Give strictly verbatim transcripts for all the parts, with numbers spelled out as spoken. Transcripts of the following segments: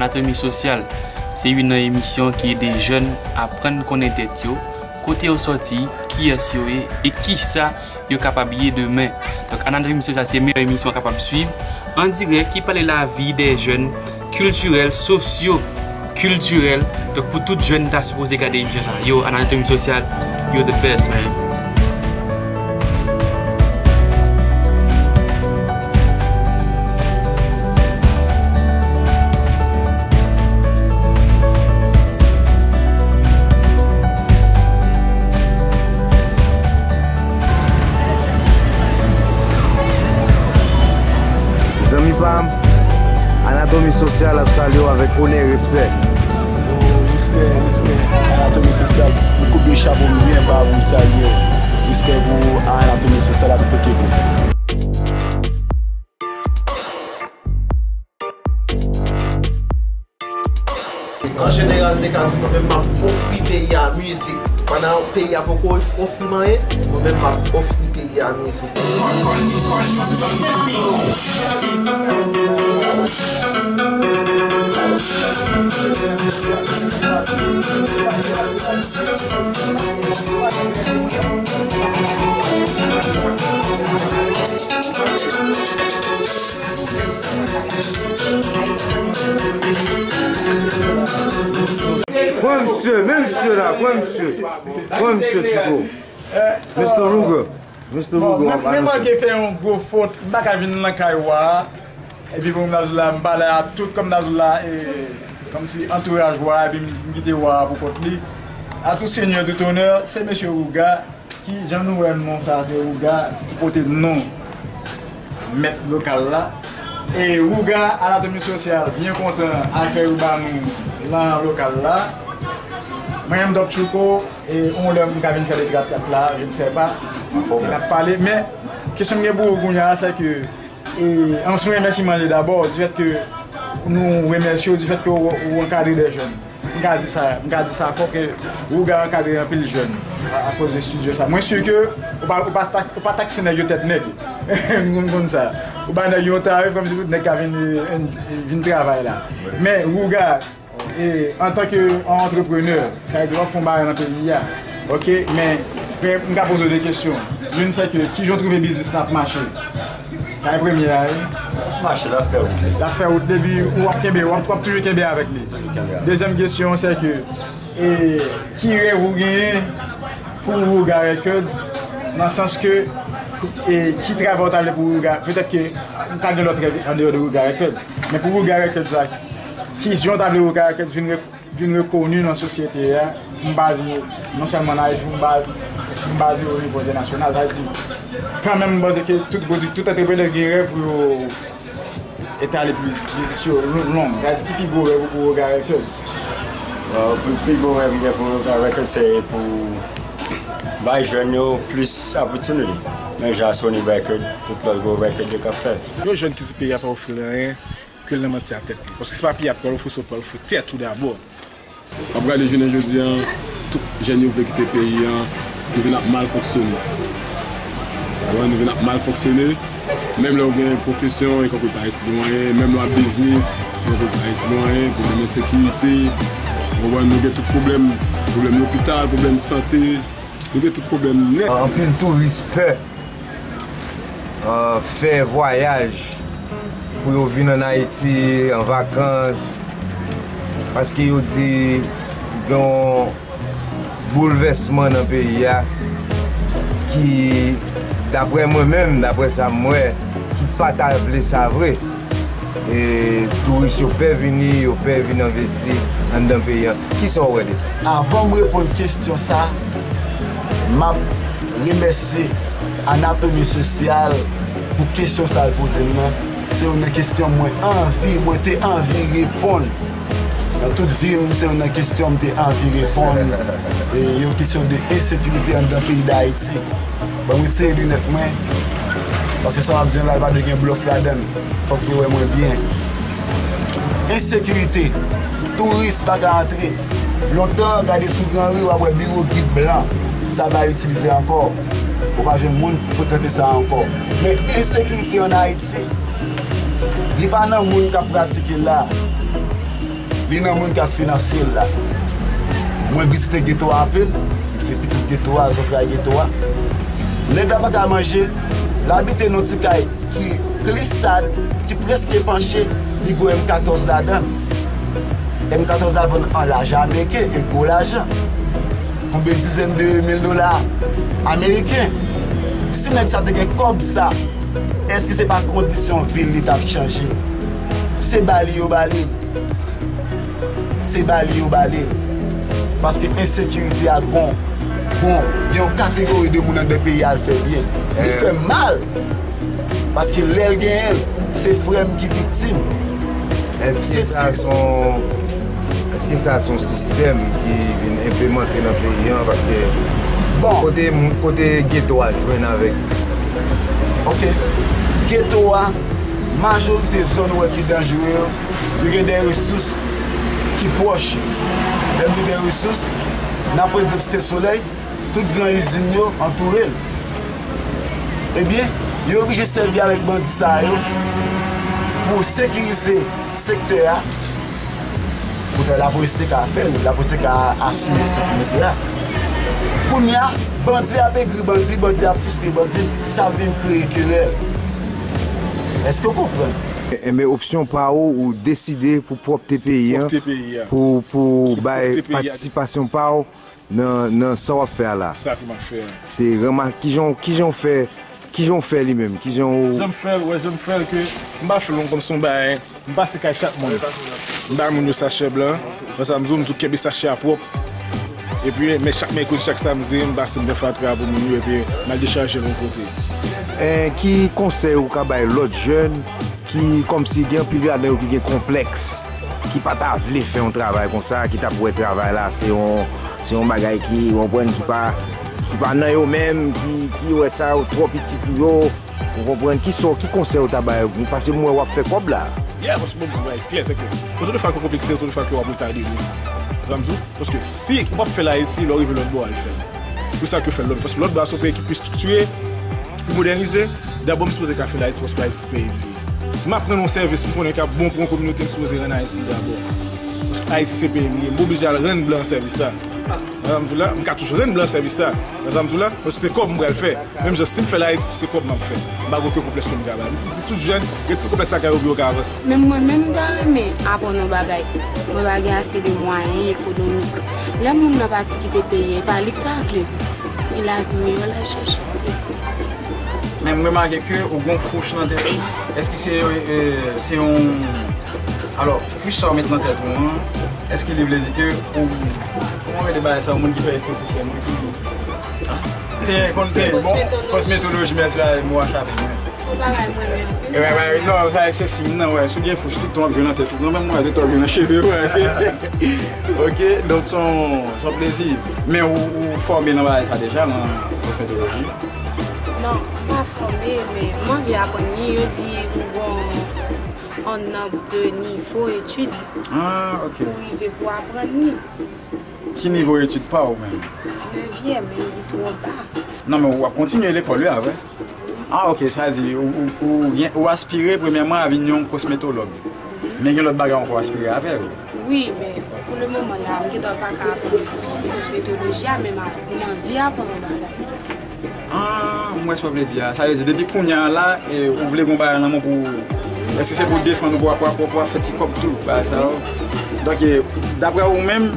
Anatomi Sosyal se youn nan emisyon ki ede jèn aprann konnen tèt yo, kote yo sòti, kiyès yo ye, e kisa yo kapab ye demen. Donk, Anatomi Sosyal se meyè emisyon w kapab swiv an dirèk ki pale lavi dè jèn, kiltirèl, sosyo, kiltirèl. Donk, pou tout jèn ta sipoze gade emisyon sa. Yo, Anatomi Sosyal, you're the best, man. Zanmi pa m, Anatomi Sosyal ap salye w avèk onè e respè. Yo, respè, respè, Anatomi Sosyal. M koupe chapo m byen ba pou m salye w. Respè pou ou, Anatomi Sosyal, a tout ekip ou. An jeneral, m te ka di mwen menm m ap ofri peyi a mizik. Pandan peyi a poko of-, ofri m anyen, mwen menm m ap ofri peyi a mizik. Pran misye, men misye la, pran misye. Pran misye, Tito. Mister Ruger, Mister Bon, Ruger, mwen, mwen manke fè yon gwo fot, m pa ka vin nan kay wa a. Epi bon, m ta di w la, m pale a tout, kòm m ta di w la, e, kòmsi antouraj wa a, epi m, m kite wa a pou kont li. A tout seigneur, tout honneur, se mesye Ruger. Ki jan nou wè non sa, se Ruger ki pote non mèt lokal la. E Ruger, Anatomi Sosyal, byen kontan akèy ou ba nou nan lokal la. Mwen menm, Doc Tchouko, e yon lè m ka vin fè de trat kat la, je ne sais pas. N ap pale, men kesyon m gen pou ou kounye a, se ke E, an sou remèsiman li dabò, di fèt ke nou remèsye w, di fèt ke w, w ankadre de jèn. M ka di sa, m ka di sa ankò ke Ruger ankadre anpil jèn a, akoz de estidyo sa. Mwen si ke ou pa, ou pa, ta-, ou pa takse nèg yo tèt nèg. M konn, konn sa. Ou ba nèg yo yon tarif kòmsi tout nèg ka vin, vin, vin travay la. Men Ruger, E, antanke yon antreprenè, sa vle di w ap fè yon bagay nan peyi a. Oke, men, men m ka poze w de kesyon. Youn se ke, kijan w twouve biznis la ap mache? Sa e premye a, wi. Mache, l ap fè wout li. L ap fè wout li, epi w ap kenbe, w ap, w ap toujou kenbe avèk li. Toujou kenbe avèk. Dezyèm kesyon se ke, e, ki rèv ou genyen pou Ruger Records, nan sans ke, e, ki travay ou ta vle pou Ruger, petèt ke ou ka gen lòt rèv andeyò de Ruger Records, men pou Ruger Records la, ki jan w ta vle Ruger Records vin re-, vin rekoni nan sosyete a, pou m baze non sèlman nan Ayiti, pou m baze, pou m baze o nivo entènasyonal, sa vle di, kanmenm, m panse ke tout pwodui-, tout antreprenè gen rèv pou yo etale biznis yo lon-, long. Sa vle di, ki pi gwo rèv ou pou Ruger Records? Bon, pi, pi gwo rèv m gen pou Ruger Records, se pou bay jèn yo plis opportunity. Menm jan Sony Records, tout lòt gwo record yo k ap fèt. Yon jèn ki di peyi a pa ofri l anyen, ke l nan manti a tèt li. Paske se pa peyi a pral ofri, se w pral ofri tèt ou dabò. W ap gade jounen jodi a, tout jèn yo vle kite peyi a, nou vin ap mal fonksyone. Ou konprann? Nou vin ap mal fonksyone. Menm lè w gen pwofesyon, e kanpe pa etidye w anyen, menm lè w ap biznis, e kanpe pa etidye w anyen, pwoblèm ensekirite, ou konprann? Nou gen tout pwoblèm, pwoblèm lopital, pwoblèm sante, nou gen tout pwoblèm nèt. Anpil touris pè, ah, fè vwayaj pou yo vin ann Ayiti an vakans, paske yo di gen yon boulvèsman nan peyi a ki, daprè mwen menm, daprè sa m wè, ki pa ta vle sa vre. E touris yo pè vini, yo pè vin envesti anndan peyi a. Kisa w wè de sa? Avan m reponn kesyon sa, m ap remèsye Anatomi Sosyal pou kesyon sa l poze m nan. Se youn nan kesyon mwen anvi, mwen te anvi reponn. Nan tout vi m, se youn nan kesyon m te anvi reponn. E yon kesyon de ensekirite anndan peyi Dayiti. Ban m retire linèt mwen, paske sa m ap di la, li pa dwe gen blòf ladan l. Fòk yo wè mwen byen. Ensekirite, touris pa ka antre. Lontan, gade sou Granri, w ap wè biwo gid blan. Sa pa itilize ankò. Ou pa jwenn moun frekante sa ankò. Men ensekirite ann Ayiti, li pa nan moun k ap pratike l la. Li nan moun k ap finanse l la. Mwen vizite geto a anpil, m se pitit geto a, zantray geto a. Nèg la pa ka manje, l abite nan ti kay ki glisad, ki prèske panche, li gwo M katòz ladan l. M katòz la vann an lajan ameriken, e gwo lajan. Konbyen dizèn de mil dola ameriken? Si nèg sa te gen kòb sa, èske se pa kondisyon vi l li t ap chanje? Se ba li yo ba li l. Se ba li yo ba li l. Paske ensekirite a gon, gon, gen yon kategori de moun anndan peyi a l fè byen. Li fè mal. Paske lè l genyen l, se frè m ki viktim. Èske Se sa tris. se yon, èske sa se yon sistèm ki vin enplimante nan peyi an? Paske Bon. kote, kote geto a jwenn avèk Ok. Geto a, majorite zòn ou wè ki danjere yo, yo gen de resous ki pwòch. Lè m di de resous, n ap pran egzanp Site Solèy, tout gran izin yo antoure l. Ebyen, yo oblije sèvi avèk bandi sa yo pou sekirize sektè a. Poutèt lapolis te ka fè l, lapolis te ka asire sekirite a. Kounye a, bandi ap egri bandi, bandi ap fristre bandi, sa vin kreye kerèl. Èske w konprann? Enben, opsyon pa ou, ou deside pou pwòpte peyi an, Pwòpte peyi a. pou, pou Paske bay pwòpte peyi a. patisipasyon pa ou nan, nan sa w ap fè a la. Sa ke m ap fè a. Se ranmas-, kijan, kijan w fè, kijan w fè li menm, kijan w Jan m fè l, wè, jan m fè l ke m pa fè l kòm se yon bagay, m pase kay chak moun. M ba moun yo sachè blan, nan sa m di w, m tou kenbe sachè a pwòp. Epi, men chak mèkredi, chak samdi, m pase m fè fatra pou moun yo, epi m al dechaje l yon kote. E ki konsèy ou ka bay lòt jèn ki kòmsi gen anpil ladan yo ki gen konplèks, ki pa ta vle fè yon travay konsa, ki t ap wè travay la se yon, se yon bagay ki, w konprann, ki pa, ki pa nan yo menm, ki, ki wè sa yo twò piti pou yo, w konprann, ki sa, ki konsèy ou ta bay, paske m wè w ap fè kòb la. Yeah, paske bon, m di w bagay klè, se ke, otan de fwa ke w konplekse, otan de fwa ke w ap retade moun. Sa m di w, paske si w p ap fè l Ayiti, lè w rive lòt bò, al fè l. Pou sa ke fè l lòt, paske lòt bò a se yon peyi ki pi estriktiye, ki pi modènize, dabò m sipoze ka fè l Ayiti, paske Ayiti se peyi m li ye. Si m ap rann yon sèvis, m konnen k ap bon pou yon kominote, m sipoze rann Ayiti dabò. Paske Ayiti se peyi m li ye, m oblije al rann blan sèvis sa. Nan sa m di w la, m ka toujou rann blan sèvis sa. Nan sa m di w la, paske se kòb m pral fè. Menm jan si m fè l Ayiti, se kòb m ap fè. M pa gen okenn konplèks ke m ka bay. M di tout jèn, retire konplèks sa kay yo pou yo ka avanse. Men mwen menm, m ta renmen aprann yon bagay. Mwen pa gen ase de mwayen ekonomik. Lè moun nan pati kite peyi a, e pa li k ta vle. E lavi miyò l al chèche. Se sa. Men m remake ke ou gen yon fouch nan tèt ou. Èske se, e, se yon, alò, fouch sa w met nan tèt ou an, èske li vle di ke ou, kòman w rele bagay sa, yon moun ki fè estetisyèn, wi, ki, ah, te konn te, bon, kosmetoloji, mèsi, a, mo a chape mwen. Se yon bagay mwen menm. E, wè, wè, non, sa, se siy nan, wè, si w gen fouch, tout tan w ap jwe nan tèt ou, kanmenm, wè, tout tan w ap jwe nan cheve, wè. Ok, donk, se yon, se yon plezi. Men ou, ou fòme nan bagay sa deja, nan kosmetoloji? Non, m pa fòme, men m anvi aprann li. Yo di ou gon yon nonb de nivo etid Ah, ok. pou rive pou aprann li. Ki nivo etid pa w menm? Nevyèm, men li twò ba. Non, men w ap kontinye lekòl, wi, apre. Ah, ok, sa di, ou, ou, ou gen, ou aspire, premyèman, a vin yon kosmetològ. Men gen lòt bagay ankò w aspire a fè, wi. Wi, men pou le moman la, m gentan pa ka aprann kosmetoloji a, men m a, m anvi aprann yon bagay. Ah, m wè sa w vle di a. Sa vle di, depi kounye a la, e, ou vle gon bagay nan men w pou, èske se pou defann ou, pou, pou, pou, pou fè ti kòb tou, bagay sa yo? Donk, e, daprè ou menm,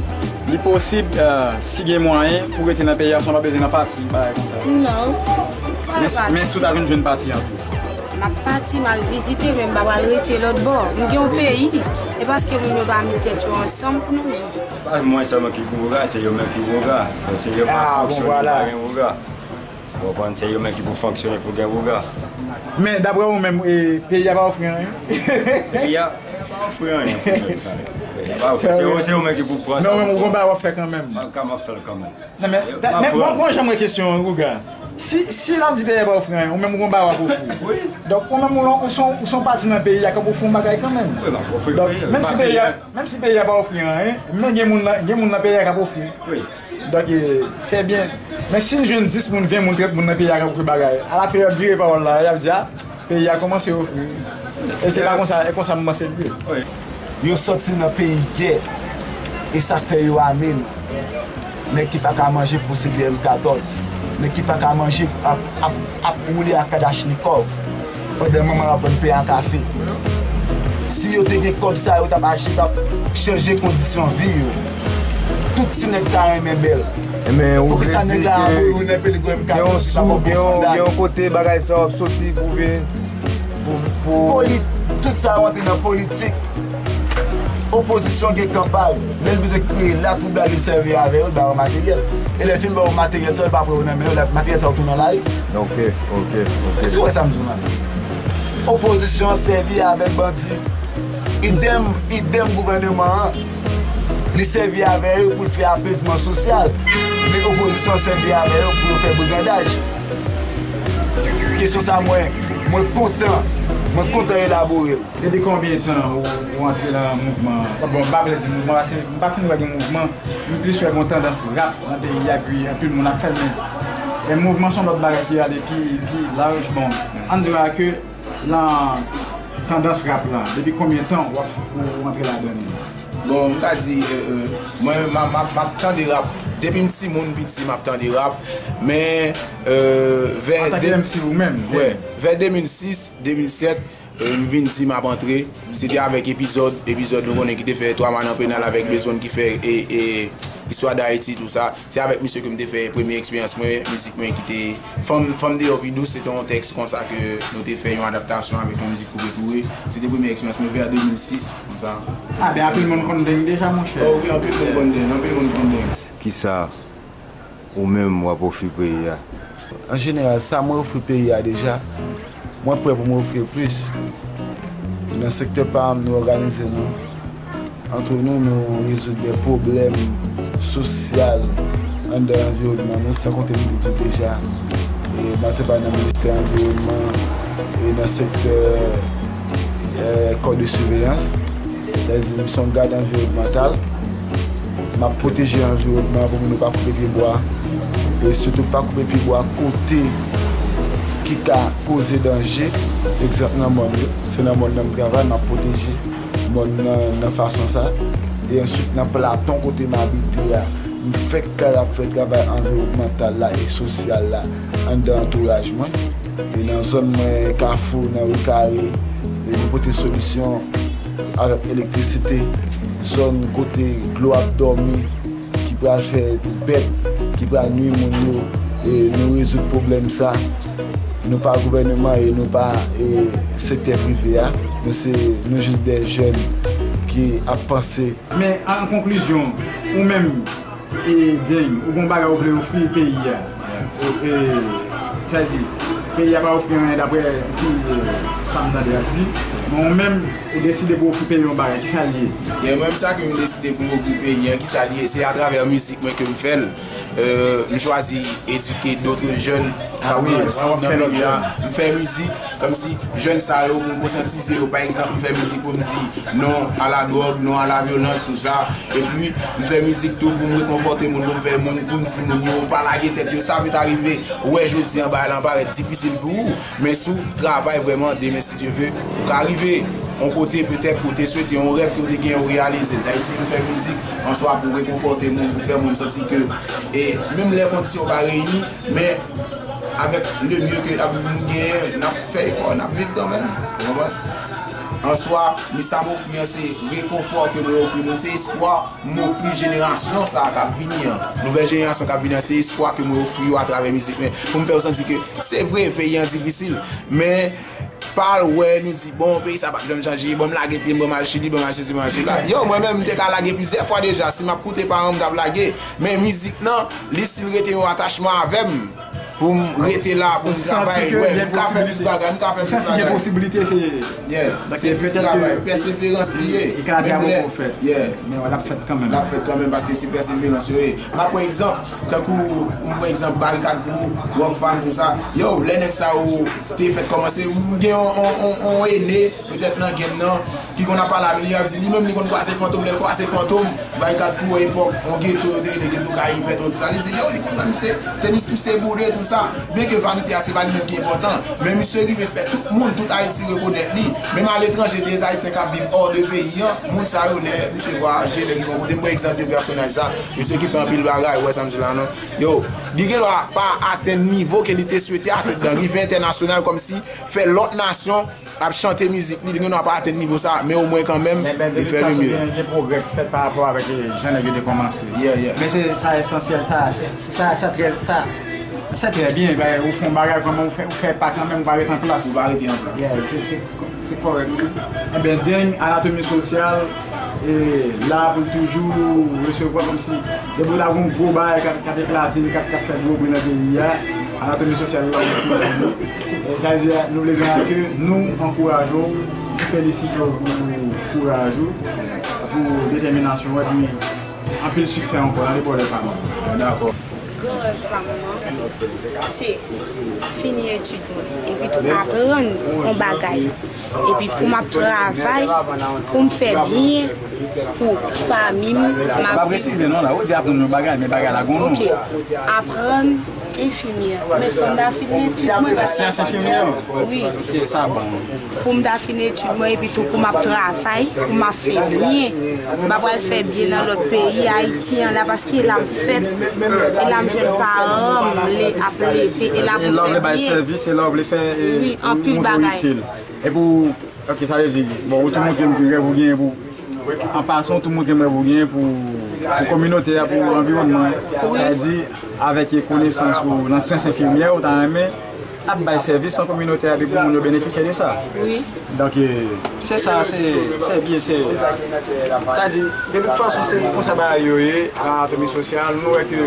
li posib, e, si gen mwayen, pou rete nan peyi a, san w pa bezwen nan pati, bagay konsa? Non. Men, men si w ta vin jwenn pati a tou? M ap pati, m al vizite, men m pa pral rete lòt bò. M gen yon peyi, e paske moun yo pa met tèt yo ansanm pou nou viv. Pa mwen sèlman ki gwo ga, se yo menm ki gwo ga. Paske yo pa Ah, bon, fonksyone, voilà. Pa gen gwo ga. Ou konprann? Se yo menm ki pou fonksyone pou gen gwo ga. Men, daprè ou menm, e, peyi a pa ofri anyen? Peyi a pa ofri anyen pou jèn sa yo. Peyi a pa ofri. Se yo, se yo menm ki pou pran sa. Men ou menm, ou gon bagay w ap fè kanmenm. An ka m ap fè l kanmenm. Non, men, men, bon, bon, jan m wè kesyon an, Gouga. Si, si l ap di peyi a pa ofri anyen, ou menm ou gon bagay w ap ofri. Wi. Donk, ou menm ou, ou se yon, ou se yon pati nan peyi a k ap ofri yon bagay kanmenm. Wi, m ap ofri peyi a. Donk, menm si peyi a, menm si peyi a pa ofri anyen, men gen moun nan, gen moun nan peyi a k ap ofri. Wi. Donk, e, se byen. Men si n jwenn dis moun, ven moun, trant moun nan peyi a k ap ofri bagay, alafen y ap vire pawòl la, y ap di, a, peyi a kòmanse ofri. E se pa konsa, e konsa m panse l ye. Wi. Yo sòti nan peyi gè, e sa k fè yo ame nou. Nèg ki pa ka manje posede M katòz, nèg ki pa ka manje ap, ap, ap woule ak Kalachnikov, pandan manman yo ap vann pen ak kafe. Si yo te gen kòb sa, yo t ap achte, t ap chanje kondisyon vi yo. Tout ti nèg ta renmen bèl. Enben, ou vle di ke gen yon sou, gen yon, gen yon kote bagay sa w ap soti pou vin, pou, pou... Poli-, tout sa yo antre nan politik. Opozisyon gen kan pa l. Lè l bezwen kreye latwoublay, li sèvi avè yo, l ba yo materyèl. E lè l fin ba yo materyèl sa, l pa pran yo nan men yo, la, materyèl sa yo tounen nan lari. Ok, ok, ok. Èske w wè sa m di w la? Opozisyon an sèvi avèk bandi. Idèm, idèm gouvèneman an. Li sèvi avè yo pou l fè apezman sosyal. Men opozisyon an sèvi avè yo pou yo fè brigandaj. Kesyon sa, mwen, mwen kontan, mwen kontan elabore l. Depi konbyen tan ou, ou antre nan mouvman an? Bon, m pa vle di mouvman, paske m pa fin wè gen mouvman. M plis wè gen yon tandans rap nan peyi a, epi anpil moun ap fè l, men, men mouvman se yon lòt bagay ki ale pi, pi laj. Bon, ann di la ke nan tandans rap la, depi konbyen tan w ap, ou, ou antre ladan li? Bon, m ka di, euh, euh, mwen, m ap, m ap, m ap tande rap depi m timoun piti, m ap tande rap, men, euh, vè... Antanke M C ou menm? Wè, vè de mil sis, de mil sèt, euh, m vin di m ap antre. Se te avèk Epizòd, Epizòd nou konnen ki te fè Twa Mwa nan Penal avèk Blezone ki fè e, e, Istwa Dayiti, tou sa. Se avèk misye ke m te fè premye eksperyans mwen, mizik mwen ki te, Fanm, Fanm Deyò Pi Dous, se te yon tèks konsa ke nou te fè yon adaptasyon avèk yon mizik Koure Koure. Se te premye eksperyans mwen vè de mil sis, konsa. Ah, ben anpil moun konn Deng deja, monchè. Oh wi, anpil moun konn Deng, anpil moun konn Deng. Kisa ou menm w ap ofri peyi a? An jeneral, sa mwen ofri peyi a deja, mwen prè pou mwen ofri l plis. Nan sektè pa m, nou òganize nou. Antre nou, nou rezoud de pwoblèm sosyal anndan anviwònman nou, san konte m te di w deja, e, m ap travay nan ministè anviwònman e nan sektè, e, kò de siveyans. Sa vle di, m se yon gad anviwònmantal. M ap pwoteje anviwònman an pou moun yo pa koupe pye bwa. E sitou pa koupe pye bwa kote ki ka koze danje. Egzanp, nan mòn yo, se nan mòn nan m travay, m ap pwoteje mòn nan, nan fason sa. E answit, nan Platon kote m abite a, m fèk kay ap fè travay anviwònmantal la e sosyal la anndan antouraj mwen. E nan zòn mwen, Kafou, nan Ri Kare, e nou pote solisyon avèk elektrisite, zòn kote dlo ap dòmi, ki pral fè bèt, ki pral nwi moun yo, e nou rezoud pwoblèm sa. Nou pa gouvèneman e nou pa, e, sektè prive a. Nou se, nou jis de jèn ki ap panse. Men, an konklizyon, ou menm, e, Deng, ou gen yon bagay ou vle ofri peyi a. Ou, e, sa di, peyi a pa ofri anyen daprè ki, e, sa m tande y ap di. Men ou menm, ou deside pou ofri peyi yon bagay, kisa l ye? Gen mwen menm sa ke m deside pou m ofri peyi an, kisa l ye? Se atravè mizik mwen ke m fè l. Euh, m chwazi edike dòt jèn k ap grandi nan milye a. M fè mizik, kòmsi jèn sa yo, pou m konsyantize yo. Pa egzanp, m fè mizik pou m di non a la dwòg, non a la vyolans, tou sa. Epi, m fè mizik tou pou m rekonfòte moun, pou m fè moun, pou m di moun yo, pa lage tèt yo. Sa pèt arive, ou wè jodi an, bagay lan parèt difisil pou ou. Men si w travay vrèman, demen, si Dye ve, ou ka rive yon kote, petèt, ou te swete yon rèv ke w te genyen, ou reyalize l. Dayiti vin fè mizik, answa pou rekonfòte moun, pou fè moun santi ke, e menm lè kondisyon pa reyini, men avèk le mieux ke nou genyen, n ap fè efò, n ap viv kanmenm. Ou konprann? Answa, men sa m ofri an, se rekonfò ke mwen ofri moun, se espwa m ofri jenerasyon sa a k ap vini an. Nouvèl jenerasyon k ap vini an, se espwa ke mwen ofri yo atravè mizik mwen. Pou m fè yo santi ke se vre, peyi an difisil, men pa al wè nou di, bon, peyi sa p ap janm chanje, bon, m lage pye m, bon, m al Chili, bon, m al sesi, bon, m al sela. Yo, mwen menm, m te ka lage plizyè fwa deja. Si m ap koute paran m, m t ap lage. Men mizik lan, li still rete yon atachman avè m. Pou m rete la, pou m travay, wè, m ka fè plis bagay, m ka fè plis bagay. Ou santi gen posiblite, se... Yeah, se plis travay, pèseverans li ye. E ka te ap poko fèt. Yeah. Men l ap fèt kanmenm. L ap fèt kanmenm paske se pèseverans yo ye. M ap pran egzanp, tankou, m pran egzanp Barikad Crew, Rockfam, tou sa. Yo, lè nèg sa yo te fèt kòmanse, ou gen yon, yon, yon, yon ene, petèt nan game nan, ki konn ap pale avè li, ap di li menm li konn kwaze fantom, lè l kwaze fantom, Barikad Crew epòk, yon geto, yo te rele geto Kayivèt, yon sa, li di, yo, li konn wè misye, tenis misye boude, tou Sa, byenke vanite a se pa li menm ki enpòtan, men misye rive fè tout moun, tout Ayiti rekonèt li. Menm aletranje, de Ayisyen k ap viv hors de peyi an, moun sa yo, lè misye vwayaje, lè li rankontre, m pran egzanp de pèsonaj sa, misye ki fè anpil bagay, ou wè sa m di la non. Yo, li gen dwa pa atenn nivo ke li te swete atenn nan, rive entènasyonal kòmsi fè lòt nasyon ap chante mizik li, li gen dwa pa atenn nivo sa, men omwen kanmenm, li fè le mye. Men, men de tout fason, gen, gen pwogrè k fèt pa rapò avèk, eh, jan nèg yo te kòmanse. Yeah, yeah. Men se sa esansyèl, sa, se, se, sa, sa trè, sa, sa trè byen, ben, ou fè yon bagay kòman, ou fè, ou fè pa kanmenm, ou pa ret an plas. Ou pa rete an plas. Yeah, se, se, se kòrèk. Ebyen, Deng, Anatomi Sosyal, e la pou l toujou resevwa kòmsi depi w ta gen yon gwo bagay k ap, k ap eklate, k ap, k ap fè gwo bri nan peyi a, Anatomi Sosyal la pou toujou. E sa vle di, nou vle di a ke nou ankouraje w, nou felisite w pou kouraj ou, pou detèminasyon w, epi anpil siksè ankò nan lepwòl pa nou. Dakò. Gran rèv pa m nan, se fini etid mwen, epi tou aprann yon bagay, epi pou m ap travay, pou m fè byen pou fanmi m, m ap viv. Pa presize non la, ou di aprann yon bagay, men bagay la gon non. Ok, aprann enfimyè. Men fò m ta fini etid mwen. Syans enfimyè? Wi. Ok, sa bon. Pou m ta fini etid mwen, epi tou pou m ap travay, pou m ap fè byen. M pa pral fè byen nan lòt peyi, Ayiti an la, paske la m fèt, e la m jwenn paran m le, ap leve, e la pou m fè byen. E la w vle bay sèvis, e la w vle fè, e, wi, anpil bagay. Montre w itil. E pou, ok, sa vle di, bon, ou tou montre m ki rèv ou genyen pou, an pasan, ou tou montre m rèv ou genyen pou, pou kominote a, pou anviwònman an. Wi. Sa vle di, avèk konesans ou nan syans enfimyè, ou ta renmen ap bay sèvis nan kominote a, epi pou moun yo benefisye de sa. Wi. Donk, eh, se sa, se, se byen, se, sa di, de tout fason, se konsa bagay yo ye, Anatomi Sosyal, nou wè ke,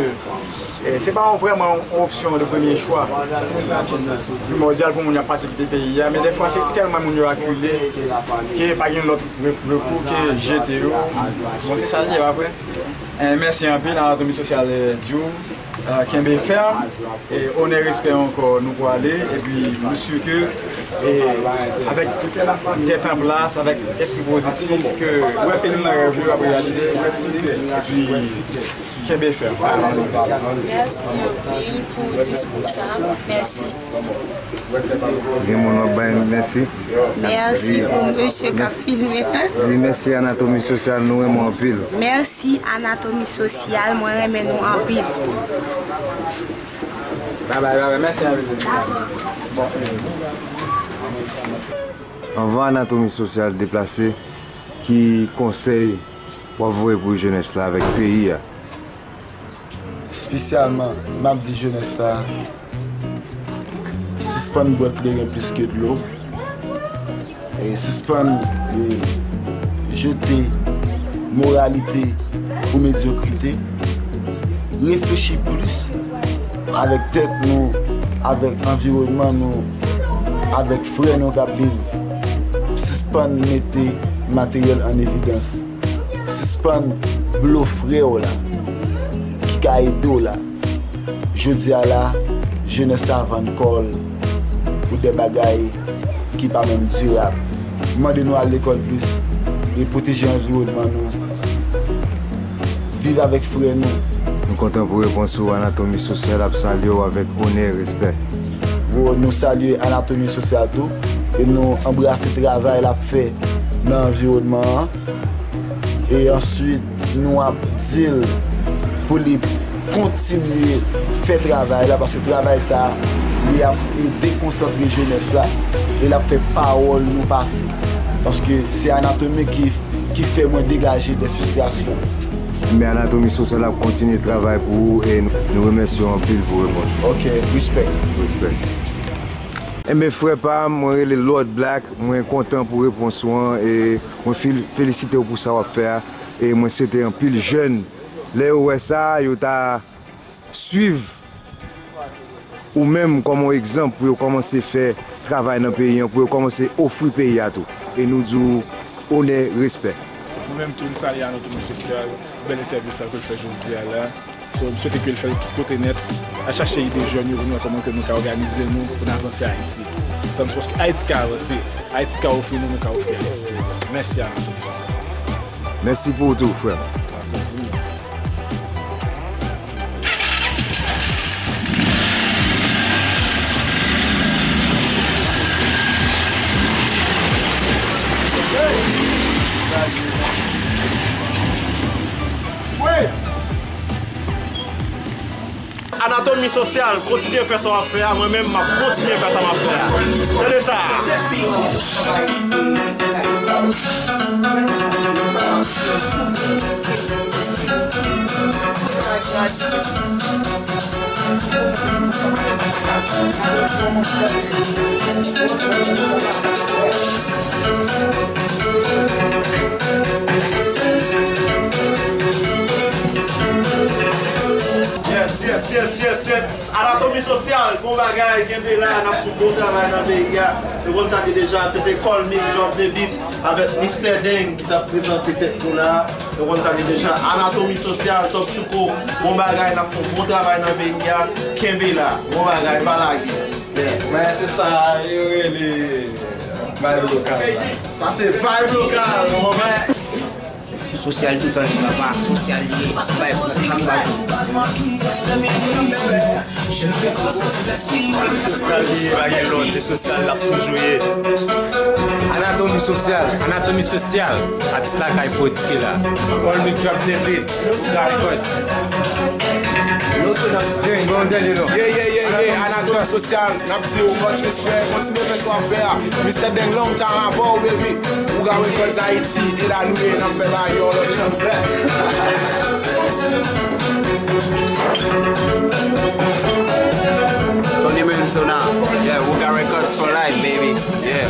eh, se pa yon, vrèman yon opsyon de premye chwa primòdyal pou moun yo ap pati kite peyi a, men dèfwa se tèlman moun yo akile ke pa gen lòt re-, rekou ke jete yo. Bon, se sa l ye, pa vre? Eh, mèsi anpil, Anatomi Sosyal, eh, di w, eh, kenbe fèm. E onè, respè ankò, nou pwale, epi nou si ke, e, avèk tèt an plas, avèk espri pozitif, ke w wè peyi w nan rèv ou ap reyalize, epi kenbe fèm. Mèsi anpil pou diskou sa a. Mèsi. Gen moun w ap bay mèsi? Mèsi pou mesye k ap filme. Di mèsi Anatomi Sosyal, nou renmen w anpil. Mèsi Anatomi Sosyal, mwen renmen nou anpil. Babay, babay, mèsi anpil. Anvan Anatomi Sosyal deplase, ki konsèy w ap voye pou jenès la avèk peyi a? Espesyalman, m ap di jenès la, sispann bwè kleren plis ke dlo. E sispann, e, jete moralite pou medyokrite. Reflechi plis avèk tèt nou, avèk anviwònman nou, avèk frè nou k ap viv. Sispann mete materyèl an evidans. Sispann blo frè w la, ki ka ede w la. Jodi a la, jenès la vann kò l pou de bagay ki pa menm dirab. Mande nou al lekòl plis e pwoteje anviwònman nou. Viv avèk frè nou. Nou kontan pou repons ou, Anatomi Sosyal ap salye w avèk onè e respè. Wo, nou salye Anatomi Sosyal tou e nou anbrase travay l ap fè nan anviwònman an. E answit, nou ap di l pou li kontinye fè travay la, paske travay sa a, li ap, li dekonsantre jenès la, e l ap fè pawòl nou pase. Paske se Anatomi ki, ki fè mwen degaje de fristrasyon. Men Anatomi Sosyal ap kontinye travay pou ou, e nou, nou remèsye w anpil pou repons ou. Ok, respè. Respè. Enben, frè pa m, mwen rele Lord Black, mwen kontan pou repons ou an, e mwen fel-, felisite w pou sa w ap fè a, e mwen swete anpil jèn, lè yo wè sa, yo ta swiv ou menm kòm yon egzanp pou yo kòmanse fè travay nan peyi an, pou yo kòmanse ofri peyi a tou. E nou di w onè, respè. Nou menm tou, n salye Anatomi Sosyal pou bèl entèvyou sa ke l fè jodi a la. So, m swete ke l fè l tout kote nèt. Al chache ide jèn yo pou nou wè kòman ke nou ka òganize nou pou n avanse Ayiti. Sa m panse Ayiti ka avanse, Ayiti ka ofri nou, nou ka ofri Ayiti tou. Mèsi Anatomi Sosyal. Mèsi pou ou tou, frè m. Ekonomi sosyal, kontinye fè sa w ap fè a, mwen menm m ap kontinye fè sa m ap fè a. Tande sa! Yes, yes, yes, yes, yes, yes. Anatomi sosyal, bon bagay, kenbe la, n ap fè bon travay nan peyi a. Nou konn sa ki deja, se te Call Me Drop the Beat avèk Mistè Deng ki t ap prezante tèt nou la. Nou konn sa ki deja, Anatomi sosyal, Top Tchouko, bon bagay, n ap fè bon travay nan peyi a. Kenbe la, bon bagay, pa lage. Yeah. Men se sa yo rele vibe lokal la. Sa se vibe lokal, mon frè. Sosyal toutan li papa, sosyal li ye, bay pou sa m ba tou. Sosyal li ye, pa gen lòt, se sosyal l ap toujou ye. Anatomi sosyal, anatomi sosyal, atis lakay pwodui la. Call Me Drop the Beat, Darkot. Loto nan gang, bon dènye non. Yeah, yeah, yeah, yeah, anatomi sosyal. N ap di w much respect, kontinye fè sa w ap fè a. Mistè Deng long time avè w, baby. Ouga Records Haiti, e la nou ye, n ap fè bagay yon lòt jan. Tony Montana, yeah, Ouga Records for life, baby, yeah.